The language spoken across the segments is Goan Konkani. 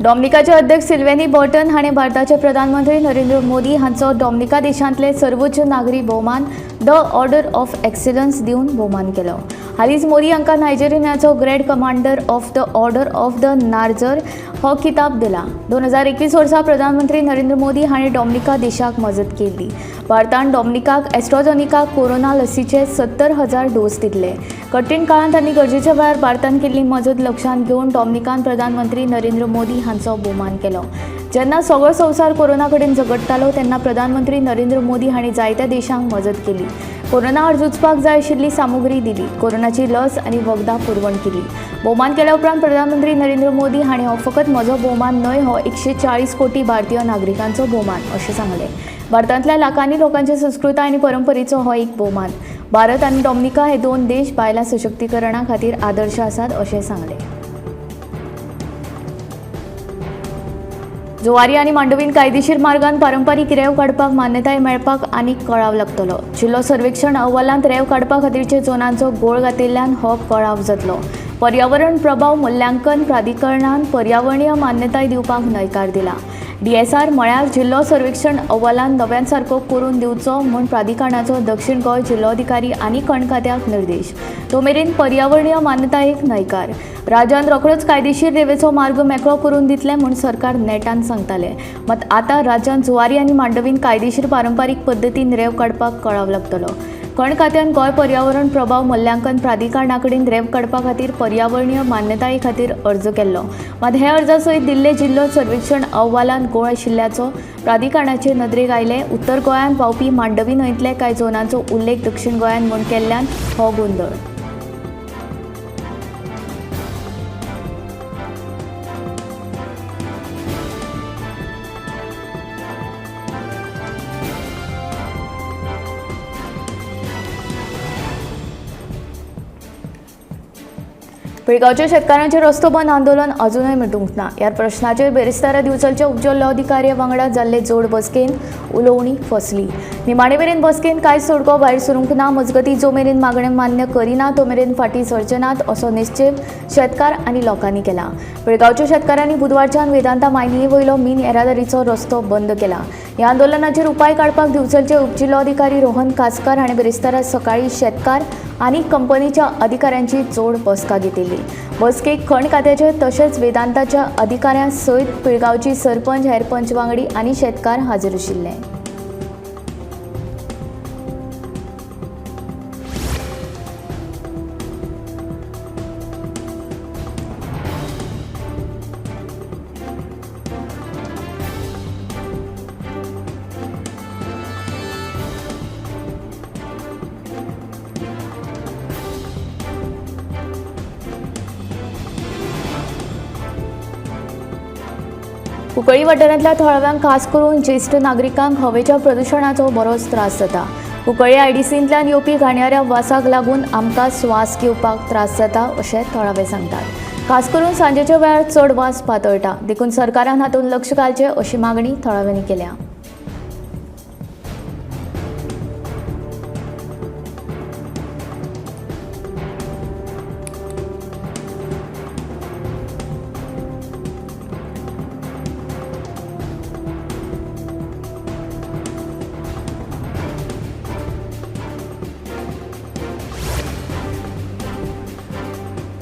डॉमिनिकाचे अध्यक्ष सिल्वेनी बॉर्टन हाणें भारताचे प्रधानमंत्री नरेंद्र मोदी हांचो डॉमिनिका देशांतले सर्वोच्च नागरी भोवमान the order of excellence दिवन भोवमान केलो. हालींच मोदी हांकां नायजेरियाचो grand commander of the order of the Niger हो किताब दिला. 2021 वर्सा प्रधानमंत्री नरेंद्र मोदी हांणी डॉमिनिका देशाक मजत केल्ली. भारतान डॉमिनिकाक एस्ट्राझेनेका कोरोना लसीचे 70,000 डोस दिल्ले. कठीण काळांत आनी गरजेच्या वेळार भारतान केल्ली मजत लक्षांत घेवन डॉमिनिकान प्रधानमंत्री नरेंद्र मोदी हांचो भोवमान केलो. जेन्ना सगळो संवसार कोरोना कडेन झगडटालो तेन्ना प्रधानमंत्री नरेंद्र मोदी हांणी जायत्या देशांक मजत केली. कोरोना आड झुजपाक जाय आशिल्ली सामुग्री दिली. कोरोनाची लस आनी वखदां पुरवण केली. भोवमान केल्या उपरांत प्रधानमंत्री नरेंद्र मोदी हांणी हो फकत म्हजो भोवमान न्हय, हो 140 कोटी भारतीय नागरिकांचो भोवमान अशें सांगलें. भारतांतल्या लाखांनी लोकांची संस्कृताय आनी परंपरेचो हो एक भोवमान. भारत आनी डॉमिनिका हे दोन देश बायलां सशक्तीकरणा खातीर आदर्श आसात अशें सांगलें. जुवारी आनी मांडवीन कायदेशीर मार्गान पारंपारीक रेंव काडपाक मान्यताय मेळपाक आनीक कळाव लागतलो. जिल्लो सर्वेक्षण अहवालांत रेंव काडपा खातीरचे झोनांचो गोळ घातिल्ल्यान हो कळाव जातलो. पर्यावरण प्रभाव मुल्यांकन प्राधिकरणान पर्यावरणीय मान्यताय दिवपाक न्हयकार दिला. डीएसआर म्हळ्यार जिल्लो सर्वेक्षण अहवालान नव्यान सारको करून दिवचो म्हूण प्राधिकरणाचो दक्षिण गोंय जिल्लोधिकारी आनी खण खात्याक निर्देश. तो मेरेन पर्यावरणीय मान्यतायेक न्हयकार. राज्यान रोखडोच कायदेशीर रेंवेचो मार्ग मेकळो करून दितले म्हूण सरकार नेटान सांगताले. मात आतां राज्यान जुवारी आनी मांडवीन कायदेशीर पारंपारीक पद्दतीन रेंव काडपाक कळाव लागतलो. खण खात्यान गोंय पर्यावरण प्रभाव मुल्यांकन प्राधिकरणा कडेन रेंव काडपा खातीर पर्यावरणीय मान्यताये खातीर अर्ज केल्लो. मात हे अर्जा सयत दिल्ले जिल्लो सर्वेक्षण अहवालांत गोळ आशिल्ल्याचो प्राधिकरणाचे नदरेक आयले. उत्तर गोंयांत व्हांवपी मांडवी न्हंयतले कांय झोनांचो उल्लेख दक्षिण गोंयांत म्हूण केल्ल्यान हो गोंदळ. पिळगांवच्या शेतकारांचें रस्तो बंद आंदोलन अजुनय मिटूंक ना. ह्या प्रश्नाचेर बेरेस्तारा दिवचलच्या उपजिल्लोधिकारी वांगडा जाल्ले जोड बसकेन उलोवणी फसली. निमाणे मेरेन बसकेन कांय सोडगो भायर सरूंक ना. मजगतीं जो मेरेन मागणें मान्य करिना तो मेरेन फाटीं सरचे नात असो निश्चेप शेतकार आनी लोकांनी केला. पिळगांवच्या शेतकारांनी बुधवारच्यान वेदांता मायनी वयलो मीन येरादारीचो रस्तो बंद केला. ह्या आंदोलनाचेर उपाय काडपाक दिवचलचे उपजिल्लोधिकारी रोहन कासकार हाणें बेरेस्तारा सकाळीं शेतकार आनी कंपनीच्या अधिकाऱ्यांची जोड बसका घेतिल्ली. बसकेक खण खात्याचे तशेंच वेदांताच्या अधिकाऱ्यां सयत पिळगांवची सरपंच, हेर पंच वांगडी आनी शेतकार हाजीर आशिल्ले. कुंकळी वाठारांतल्या थळाव्यांक खास करून ज्येश्ठ नागरिकांक हवेच्या प्रदुशणाचो बरोच त्रास जाता. कुंकळी आयडीसींतल्यान येवपी घाणयाऱ्या वासाक लागून आमकां स्वास घेवपाक त्रास जाता अशें थळावे सांगतात. खास करून सांजेच्या वेळार चड वास पातळटा. देखून सरकारान हातूंत लक्ष घालचें अशी मागणी थळाव्यांनी केल्या.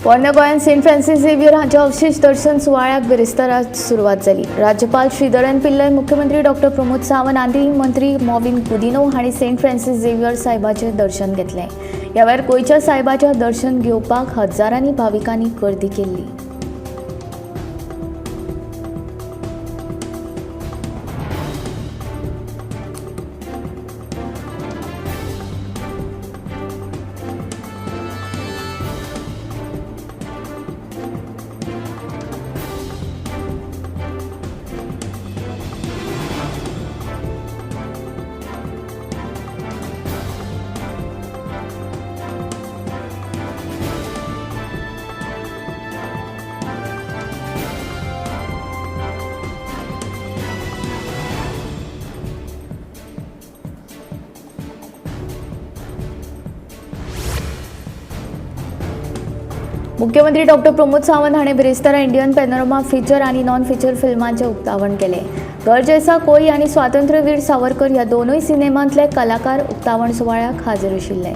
पोरण्या गोंयांत सेंट फ्रांसीस झेवियर हांच्या अवशेष दर्शन सुवाळ्याक बिरेस्तारा सुरवात जाली. राज्यपाल श्रीधरन पिल्लय, मुख्यमंत्री डॉक्टर प्रमोद सावंत आनी मंत्री मॉविन गुदिन्हो हांणी सेंट फ्रांसीस झेवियर साहेबाचें दर्शन घेतलें. ह्या वेळार गोंयच्या साहेबाचें दर्शन घेवपाक हजारांनी भाविकांनी गर्दी केल्ली. मुख्यमंत्री डॉक्टर प्रमोद सावंत हाणें बिरेस्तारा इंडियन पॅनोरमा फिचर आनी नॉन फिचर फिल्मांचें उक्तावण केलें. घर जैसा कोई आनी स्वातंत्र्यवीर सावरकर ह्या दोनूय सिनेमांतले कलाकार उक्तावण सुवाळ्याक हाजीर आशिल्ले.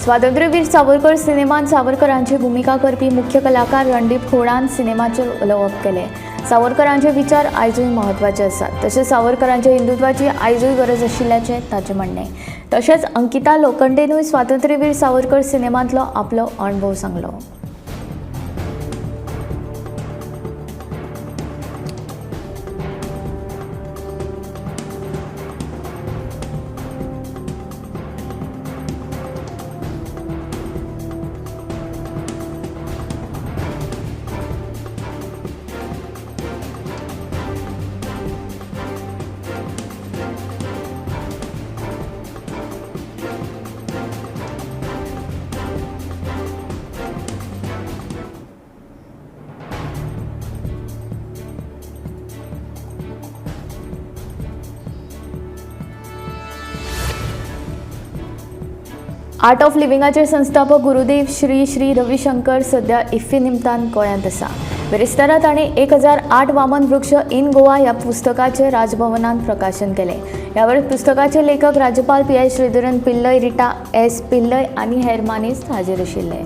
स्वातंत्र्यवीर सावरकर सिनेमांत सावरकरांची भुमिका करपी मुख्य कलाकार रणदीप खोडान सिनेमाचेर उलोवप केलें. सावरकरांचे विचार आयजूय म्हत्वाचे आसात, तशेंच सावरकरांच्या हिंदुत्वाची आयजूय गरज आशिल्ल्याचें ताचें म्हणणें. तशेंच अंकिता लोखंडेनूय स्वातंत्र्यवीर सावरकर सिनेमांतलो आपलो अणभव सांगलो. आर्ट ऑफ लिव्हिंगाचे संस्थापक गुरुदेव श्री श्री रविशंकर सध्या इफ्फी निमतान गोंयांत आसा. बिरेस्तारा ताणें 1008 वामन वृक्ष इन गोवा ह्या पुस्तकाचें राजभवनांत प्रकाशन केलें. ह्या वेळार पुस्तकाचे लेखक राज्यपाल P I Sreedharan Pillai, Rita S Pillai आनी हेर मानेस्त हाजीर आशिल्ले.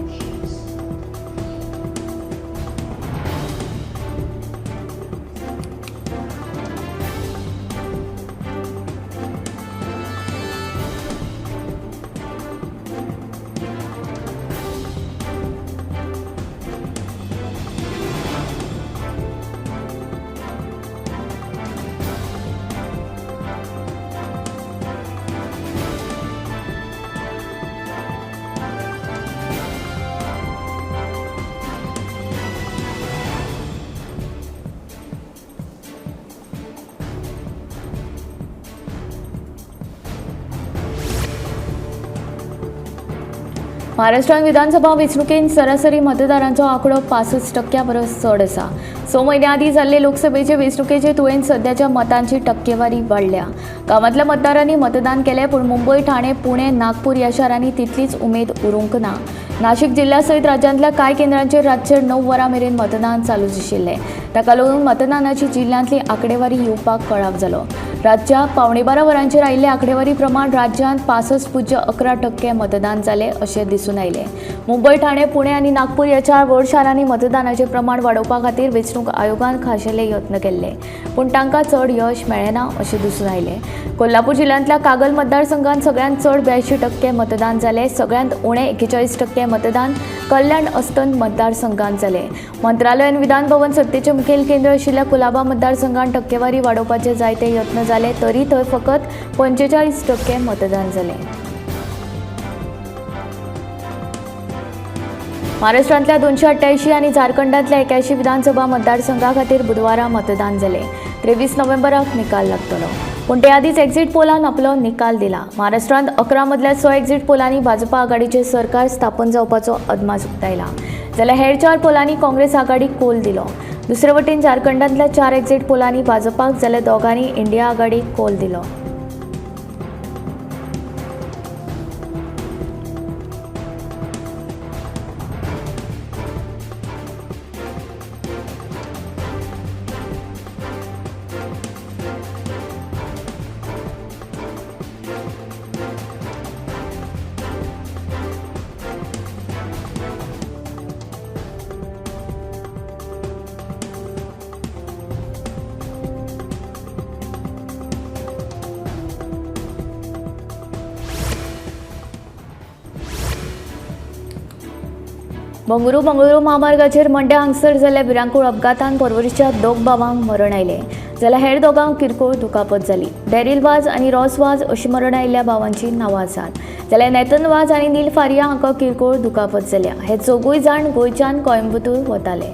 महाराष्ट्रांत विधानसभा वेंचणुकेंत सरासरी मतदारांचो आंकडो 65% परस चड आसा. 6 म्हयन्यां आदीं जाल्ले लोकसभेचे वेंचणुकेचे तुळेन सद्याच्या मतांची टक्केवारी वाडल्या. गांवांतल्या मतदारांनी मतदान केलें, पूण मुंबय, ठाणे, पुणे, नागपूर ह्या शारांनी तितलीच उमेद उरूंक ना. नाशिक जिल्ल्या सयत राज्यांतल्या कांय केंद्रांचेर रातचे 9 वरां मेरेन मतदान चालूच आशिल्लें. ताका लागून मतदानाची जिल्ल्यांतली आंकडेवारी येवपाक कळाव जालो. रातच्या 11:45 वरांचेर आयिल्ले आंकडेवारी प्रमाण राज्यांत 65.11% मतदान जालें अशें दिसून आयलें. मुंबय, ठाणे, पुणे आनी नागपूर ह्या 4 व्हड शारांनी मतदानाचें प्रमाण वाडोवपा खातीर वेंचणूक आयोगान खाशेले यत्न केल्ले, पूण तांकां चड यश मेळ्ळें ना अशें दिसून आयलें. कोल्हापूर जिल्ल्यांतल्या कागल मतदारसंघांत सगळ्यांत चड 82% मतदान जालें. सगळ्यांत उणें 41% मतदान कल्याण अस्तंत मतदारसंघांत जालें. मंत्रालय आनी विधान भवन सत्तेचें मुखेल केंद्र आशिल्ल्या कुलाबा मतदारसंघांत टक्केवारी वाडोवपाचे जायते यत्न जाले तरी थंय फकत 45% मतदान जालें. महाराष्ट्रांतल्या 288 आनी झारखंडांतल्या 81 विधानसभा मतदारसंघा खातीर बुधवारा मतदान जालें. 23 नोव्हेंबराक निकाल लागतलो, पूण ते आदींच एक्झिट पोलान आपलो निकाल दिला. महाराष्ट्रांत 11 मदल्या 6 एक्झिट पोलांनी भाजपा आघाडीचें सरकार स्थापन जावपाचो अदमास उक्तायला, जाल्यार हेर 4 पोलांनी काँग्रेस आघाडीक कोल दिलो. दुसरे वटेन झारखंडांतल्या 4 एक्झिट पोलांनी भाजपाक जाल्यार दोगांनी इंडिया आघाडीक कोल दिलो. बंगळुरू बंगळुरू म्हामार्गाचेर मंड्या हांगसर जाल्ल्या भिरांकूळ अपघातान पर्वरीच्या दोग भावांक मरण आयलें, जाल्यार हेर दोगांक किरकोळ दुखापत जाली. डॅरील वाज आनी रॉस वाज अशी मरण आयिल्ल्या भावांची नांवां आसात, जाल्यार नेथन वाज आनी नील फारिया हांकां किरकोळ दुखापत जाल्या. हे चौगूय जाण गोंयच्यान कोयंबतूर वताले.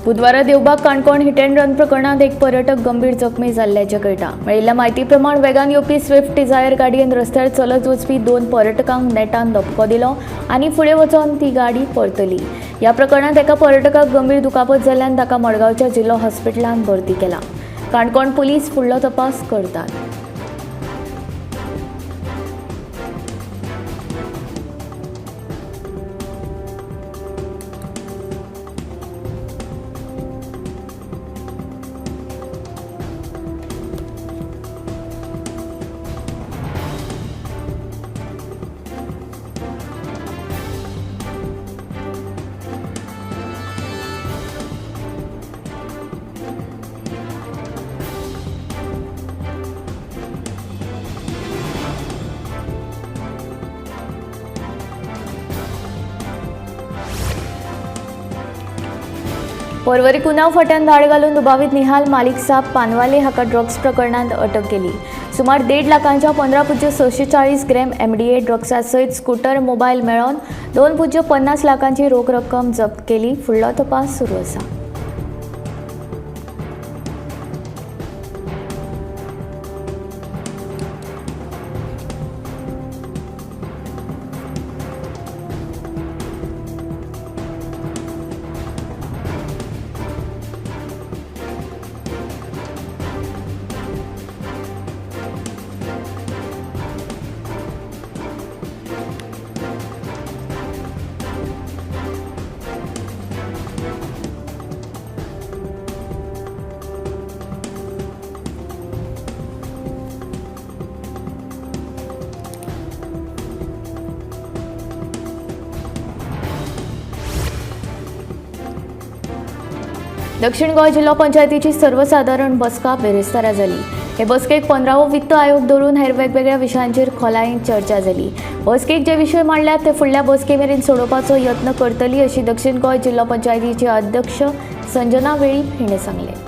बुधवारा Devbag Canacona hit and run प्रकरणात एक पर्यटक गंभीर जखमी जाल्ल्याचें कळटा. मेळिल्ल्या म्हायती प्रमाण वेगान येवपी स्विफ्ट डिझायर गाडयेन रस्त्यार चलत वचपी दोन पर्यटकांक नेटान धपको दिलो आनी फुडें वचून ती गाडी परतली. ह्या प्रकरणांत एका पर्यटकाक गंभीर दुखापत जाल्ल्यान ताका मडगांवच्या जिल्लो हॉस्पिटलांत भरती केला. काणकोण पुलीस फुडलो तपास करतात. पर्वरी कुनाव फाट्यान धाड घालून दुबावीत निहाल मालिक साब पानवाले हाका ड्रग्स प्रकरणांत अटक केली. सुमार 1.5 लाखांच्या 15.46 ग्रॅम MDA ड्रग्सा सयत स्कूटर मोबायल मेळोवन 2.50 लाखांची रोख रक्कम जप्त केली. फुडलो तपास सुरू आसा. दक्षिण गोंय जिल्लो पंचायतीची सर्वसादारण बसका बिरेस्तारा जाली. हे बसकेक 15वो वित्त आयोग धरून हेर वेगवेगळ्या विशयांचेर खोलायेन चर्चा जाली. बसकेक जे विशय मांडल्यात ते फुडल्या बसके मेरेन सोडोवपाचो यत्न करतली अशी दक्षिण गोंय जिल्लो पंचायतीचे अध्यक्ष संजना वेळीप हिणें सांगलें.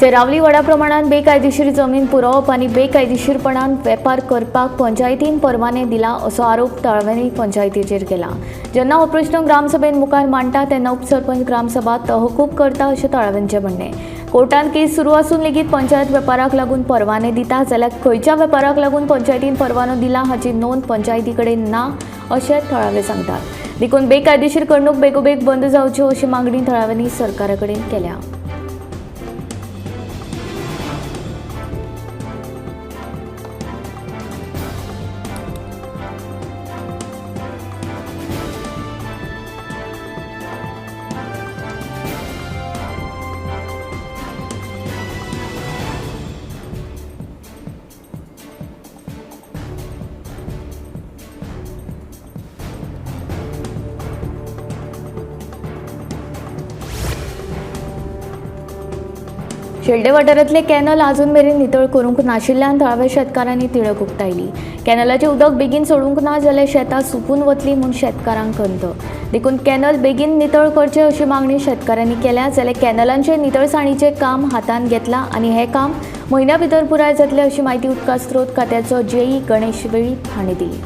सेरावली व्हडा प्रमाणात बेकायदेशीर जमीन पुरोवप आनी बेकायदेशीरपणान वेपार करपाक पंचायतीन परवाने दिला असो आरोप तळाव्यांनी पंचायतीचेर केला. जेन्ना हो प्रश्न ग्रामसभेन मुखार मांडटा तेन्ना उपसरपंच ग्रामसभा तहकूब करता अशें तळाव्यांचें म्हणणें. कोर्टान केस सुरू आसून लेगीत पंचायत वेपाराक लागून परवाने दिता जाल्यार खंयच्या वेपाराक लागून पंचायतीन परवानो दिला हाची नोंद पंचायती कडेन ना अशें थळावे सांगतात. देखून बेकायदेशीर करणूक बेगोबेग बंद जावच्यो अशी मागणी थळाव्यांनी सरकारा कडेन केल्या. शेल्डे वाठारांतले कॅनल अजून मेरेन नितळ करूंक नाशिल्ल्यान थळाव्या शेतकारांनी तिडक उक्तायली. कॅनलाचें उदक बेगीन सोडूंक ना जाल्यार शेतां सुकून वतलीं म्हूण शेतकारांक खंत. देखून कॅनल बेगीन नितळ करचें अशी मागणी शेतकारांनी केल्या. जाल्यार कॅनलांचे नितळसाणीचें काम हातांत घेतलां आनी हें काम म्हयन्या भितर पुराय जातलें अशी म्हायती उदका स्रोत खात्याचो जेई गणेश वेळीप हांणी दिली.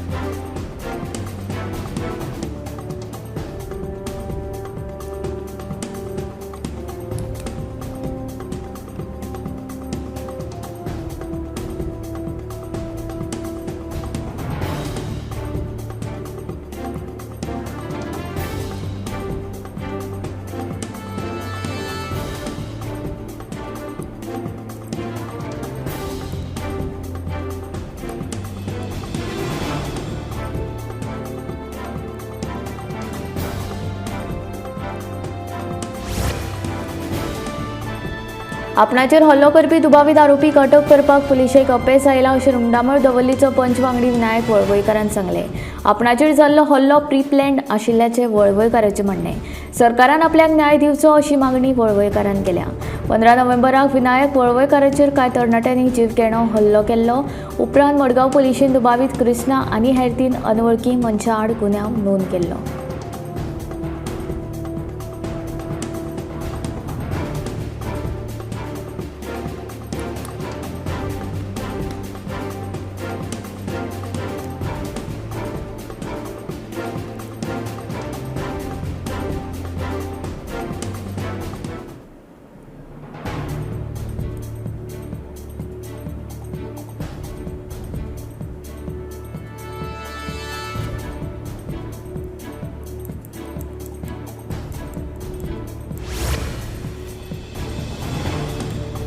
आपणाचेर हल्लो करपी दुबावीत आरोपीक अटक करपाक पुलिशेक अपेस आयला अशें रुंडामळ दवर्लीचो पंच वांगडी विनायक वळवयकारान सांगलें. आपणाचेर जाल्लो हल्लो प्री प्लॅन्ड आशिल्ल्याचें वळवयकाराचें म्हणणें. सरकारान आपल्याक न्याय दिवचो अशी मागणी वळवयकारान केल्या. 15 नोव्हेंबराक विनायक वळवयकाराचेर कांय तरणाट्यांनी जीवघेणो हल्लो केल्लो. उपरांत मडगांव पुलिशेन दुबावीत कृष्णा आनी हेर 3 अनवळखी मनशां आड गुन्यांव नोंद केल्लो.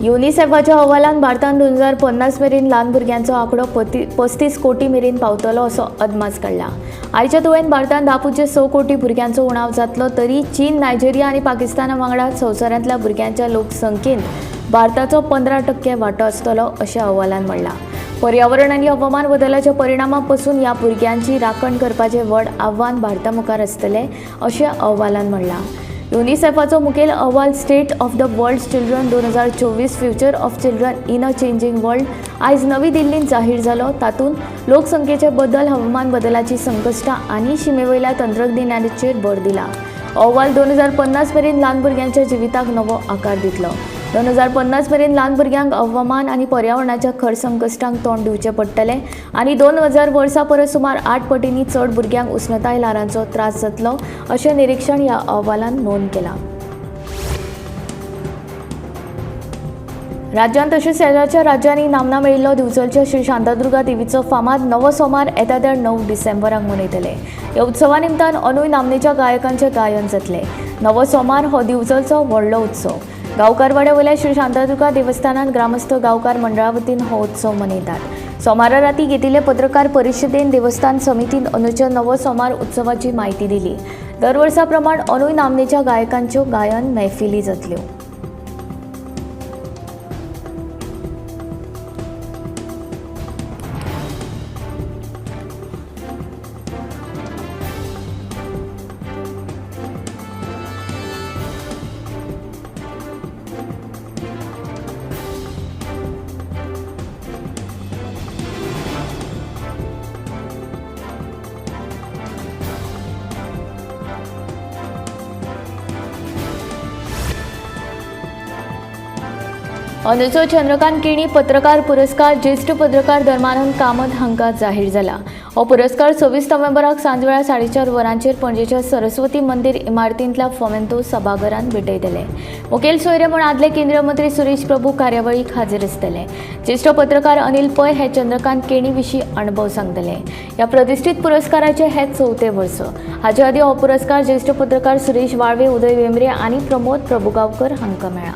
युनिसेफाच्या अहवालान भारतान 2050 मेरेन ल्हान भुरग्यांचो आंकडो 35 कोटी मेरेन पावतलो असो अदमास काडला. आयच्या तुळेन भारतान 10.6 कोटी भुरग्यांचो उणाव जातलो तरी चीन, नायजेरिया आनी पाकिस्ताना वांगडा संवसारांतल्या भुरग्यांच्या लोकसंख्येंत भारताचो 15% वांटो आसतलो अशें अहवालान म्हणलां. पर्यावरण आनी हवामान बदलाच्या परिणामा पसून ह्या भुरग्यांची राखण करपाचें व्हड आव्हान भारता मुखार आसतलें अशें अहवालान म्हणलां. युनिसेफाचो मुखेल अहवाल state of the world children 2024 future of children in a changing world आयज नवी दिल्लींत जाहीर जालो. तातूंत लोकसंख्येचे बदल, हवामान बदलाची संकश्टां आनी शिमेवयल्या तंत्रगिन्यानाचेर भर दिला. अहवाल 2050 मेरेन ल्हान भुरग्यांच्या जिविताक नवो आकार दितलो. 2050 मेरेन ल्हान भुरग्यांक हवामान आनी पर्यावरणाच्या खर संकश्टांक तोंड दिवचें पडटलें आनी 2000 वर्सां परस सुमार 8 पटींनी चड भुरग्यांक उष्णताय ल्हारांचो त्रास जातलो अशें निरिक्षण ह्या अहवालान नोंद केलां. राज्यांत तशेंच शेजारच्या राज्यांनी नामना मेळिल्लो दिवचलच्या श्री शांतादुर्गा देवीचो फामाद नवो सोमार येता त्या 9 डिसेंबराक मनयतले. ह्या उत्सवा निमतान अनूय नामनेच्या गायकांचें गायन जातलें. नवो सोमार हो दिवचलचो व्हडलो उत्सव. गांवकारवाड्या वयल्या श्री शांतादुर्गा देवस्थानांत ग्रामस्थ गांवकार मंडळा वतीन हो उत्सव मनयतात. सोमारा राती घेतिल्ले पत्रकार परिशदेन देवस्थान समितीन अंदूच्या नवो सोमार उत्सवाची म्हायती दिली. दरवर्सा प्रमाण अनूय नामनेच्या गायकांच्यो गायन मैफिली जातल्यो. अंदूचो चंद्रकांत केणी पत्रकार पुरस्कार ज्येश्ठ पत्रकार धर्मानंद कामत हांकां जाहीर जाला. हो पुरस्कार 26 नोव्हेंबराक सांजवेळा 4:30 वरांचेर पणजेच्या सरस्वती मंदिर इमारतींतल्या फोमेंतो सभाघरांत भेटयतले. मुखेल सोयरे म्हूण आदले केंद्रीय मंत्री सुरेश प्रभू कार्यावळीक हाजीर आसतले. ज्येश्ठ पत्रकार अनिल पै हे चंद्रकांत केणी विशीं अणभव सांगतले. ह्या प्रतिश्ठीत पुरस्काराचें हें 4थें वर्स. हाचे आदीं हो पुरस्कार ज्येश्ठ पत्रकार सुरेश वाळवे, उदय भेंब्रे आनी प्रमोद प्रभुगांवकर हांकां मेळ्ळा.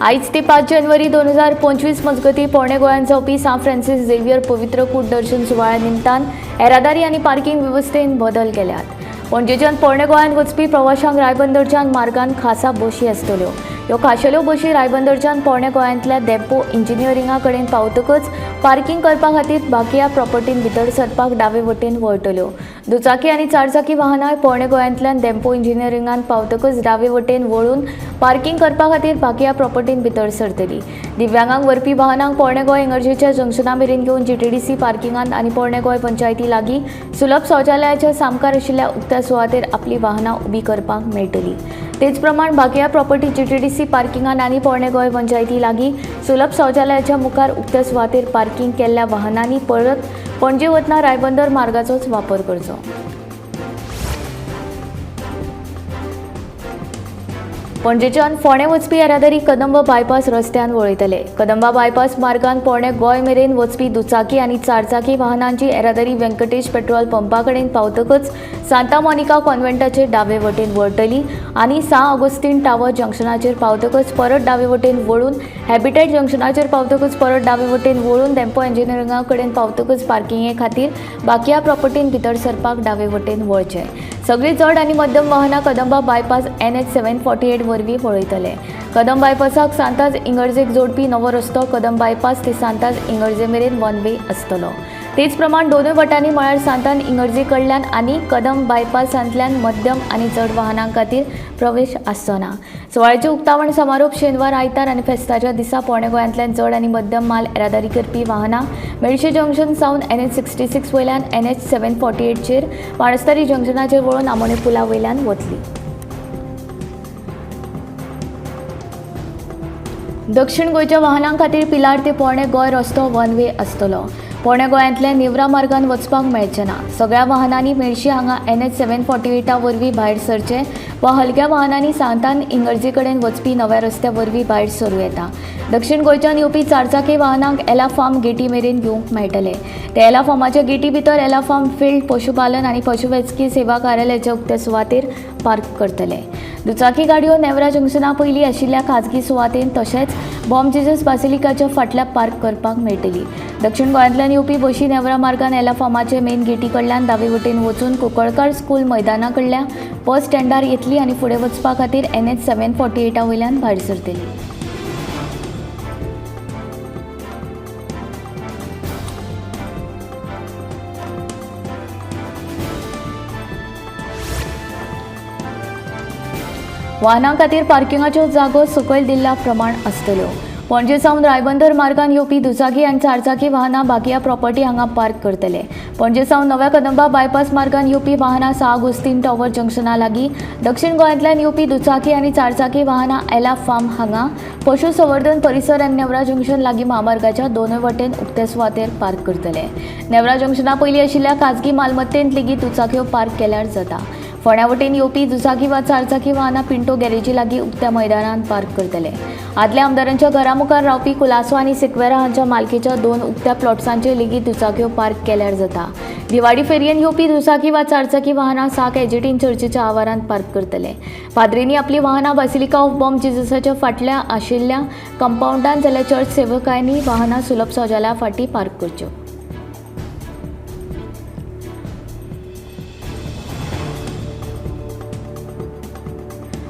आयज ते 5 जानेवारी 2025 मजगतीं पोरणे गोंयांत जावपी सांत फ्रांसीस झेवियर पवित्र कूट दर्शन सुवाळ्या निमतान येरादारी आनी पार्किंग वेवस्थेन बदल केल्यात. पणजेच्यान पोरणे गोंयांत वचपी प्रवाशांक रायबंदरच्यान मार्गान खासा बशी आसतल्यो. ह्यो खाशेल्यो बशी रायबंदरच्यान पोरणे गोंयांतल्या डेपो इंजिनियरिंगा कडेन पावतकच पार्किंग करपा खातीर बाकिया प्रॉपर्टीन भितर सरपाक डावे वटेन वळटल्यो. दुचाकी आनी चारचाकी वाहनां पोरणे गोंयांतल्यान डेपो इंजिनियरिंगान पावतकच डावे वटेन वळून पार्किंग करपा खातीर बाकिया प्रॉपर्टीन भितर सरतली. दिव्यांगांक व्हरपी वाहनांक पोरणे गोंय इगर्जेच्या जंक्शना मेरेन घेवन जीटीडीसी पार्किंगांत आनी पोरणे गोंय पंचायती लागीं सुलभ शौचालयाच्या सामकार आशिल्ल्या उक्त्या सुवातेर आपली वाहनां उबी करपाक मेळटली. तेच प्रमाण बाकिया प्रॉपर्टी जीटीडीसी पार्किंगांत आनी पोरणे गोंय पंचायती लागीं सुलभ शौचालयाच्या मुखार उक्त्या सुवातेर पार्किंग केल्ल्या वाहनांनी परत पणजे वतना रायबंदर मार्गाचोच वापर करचो. पणजेच्यान फोंडें वचपी येरादारी कदंब बायपास रस्त्यान वळयतले. कदंबा बायपास मार्गान पोरणे गोंय मेरेन वचपी दुचाकी आनी चारचाकी वाहनांची येरादारी व्यंकटेश पेट्रोल पंपा कडेन पावतकच सांता मोनिका कॉन्व्हेंटाचे डावे वटेन वळटली आनी सां ऑगस्टीन टावर जंक्शनाचेर पावतकच परत डावे वटेन वळून हॅबिटेट जंक्शनाचेर पावतकच परत डावे वटेन वळून डेम्पो इंजिनियरिंगा कडेन पावतकच पार्किंगे खातीर बाकिया प्रॉपर्टीन भितर सरपाक डावे वटेन वळचें. सगळीं जड आनी मध्यम वाहनां कदंबा बायपास NH 748 वरवीं वळयतले. कदम बायपासाक सांताज इंगर्जेक जोडपी नवो रस्तो कदम बायपास ते सांताज इंगर्जे मेरेन वन वे आसतलो. तेच प्रमाण दोनूय वटांनी म्हळ्यार सांतान इंगर्जे कडल्यान आनी कदम बायपासांतल्यान मध्यम आनी जड वाहनां खातीर प्रवेश आसचो ना. सुवाळ्याचें उक्तावण समारोप शेनवार, आयतार आनी फेस्ताच्या दिसा पोरणे गोंयांतल्यान जड आनी मध्यम माल येरादारी करपी वाहनां मेळशे जंक्शन सावन NH 66 वयल्यान NH 748चेर बाणस्तारी जंक्शनाचेर वळून आमोणे पुला वयल्यान वतली. दक्षिण गोंयच्या वाहनां खातीर पिलार ते पोरणे गोंय रस्तो वन वे आसतलो. पोरणे गोंयांतल्या नेवरा मार्गान वचपाक मेळचें ना. सगळ्या वाहनांनी मेळशी हांगा NH 748 वरवीं भायर सरचें वा हलक्या वाहनांनी सांतान इंगर्जे कडेन वचपी नव्या रस्त्या वरवीं भायर सरूं येता. दक्षिण गोंयच्यान येवपी चारचाकी वाहनांक एला फार्म गेटी मेरेन येवंक मेळटले. ते एला फार्माच्या गेटी भितर एला फार्म फिल्ड पशुपालन आनी पशुवैजकी सेवा कार्यालयाच्या उक्त्या सुवातेर पार्क करतले. दुचाकी गाडयो नेवरा जंक्शना पयलीं आशिल्ल्या खाजगी सुवातेन तशेंच बॉम जेजस बासिलिकाच्या फाटल्या पार्क करपाक मेळटली. दक्षिण गोंयांतल्यान येवपी बशी नेवरा मार्गान एला फार्माचे मेन गेटी कडल्यान दावे वटेन वचून कुंकळकार स्कूल मैदाना कडल्या बस स्टँडार येतली आनी फुडें वचपा खातीर NH 748 वयल्यान भायर सरतली. वाहनां खातीर पार्किंगाच्यो जागो सकयल दिल्ल्या प्रमाण आसतल्यो. पणजे सावन रायबंदर मार्गान येवपी दुचाकी आनी चारचाकी वाहनां बाकिया प्रॉपर्टी हांगा पार्क करतले. पणजे सावन नव्या कदंबा बायपास मार्गान येवपी वाहनां सां आगुस्तीन टॉवर जंक्शना लागीं, दक्षिण गोंयांतल्यान येवपी दुचाकी आनी चारचाकी वाहनां एला फार्म हांगा, पशुसंवर्धन परिसर आनी नेवरा जंक्शन लागीं म्हामार्गाच्या दोनूय वटेन उक्ते सुवातेर पार्क करतले. नेवरा जंक्शना पयलीं आशिल्ल्या खाजगी मालमत्तेंत लेगीत दुचाक्यो पार्क केल्यार जाता. फोंड्या वटेन येवपी दुचाकी वा चारचाकी वाहनां पिंटो गॅरेजी लागीं उक्त्या मैदानांत पार्क करतले. आदल्या आमदारांच्या घरा मुखार रावपी कुलासो आनी सिक्वेरा हांच्या मालकीच्या 2 उक्त्या प्लॉट्सांचेर लेगीत दुचाक्यो पार्क केल्यार जाता. दिवाडी फेरयेन येवपी दुचाकी वा चारचाकी वाहनां साक एजेटीन चर्चीच्या आवारांत पार्क करतले. पाद्रींनी आपली वाहनां बासिलिका ऑफ बॉम जेजसाच्या फाटल्या आशिल्ल्या कंपावंडांत जाल्यार चर्च सेवकांनी वाहनां सुलभ शौचालया फाटीं पार्क करच्यो.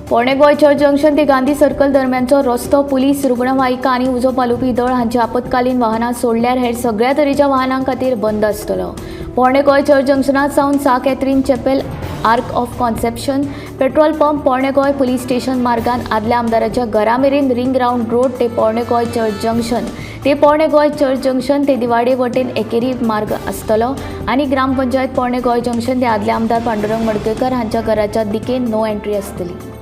पोरणे गोंय चर्च जंक्शन ते गांधी सर्कल दरम्यानचो रस्तो पुलीस, रुग्णवाहिका आनी उजो पालोवपी दळ हांची आपत्कालीन वाहनां सोडल्यार हेर सगळ्या तरेच्या वाहनां खातीर बंद आसतलो. पोरणे गोंय चर्च जंक्शनात सावन सा Catherine chapel, ark of conception, petrol pump, पोरणे गोंय पुलीस स्टेशन मार्गान आदल्या आमदाराच्या घरा मेरेन रिंग रावंड रोड ते पोरणे गोंय चर्च जंक्शन ते पोरणे गोंय चर्च जंक्शन ते दिवाडे वटेन एकेरी मार्ग आसतलो आनी ग्रामपंचायत पोरणे गोंय जंक्शन ते आदले आमदार पांडुरंग मडकयकर हांच्या घराच्या दिकेन नो एंट्री आसतली.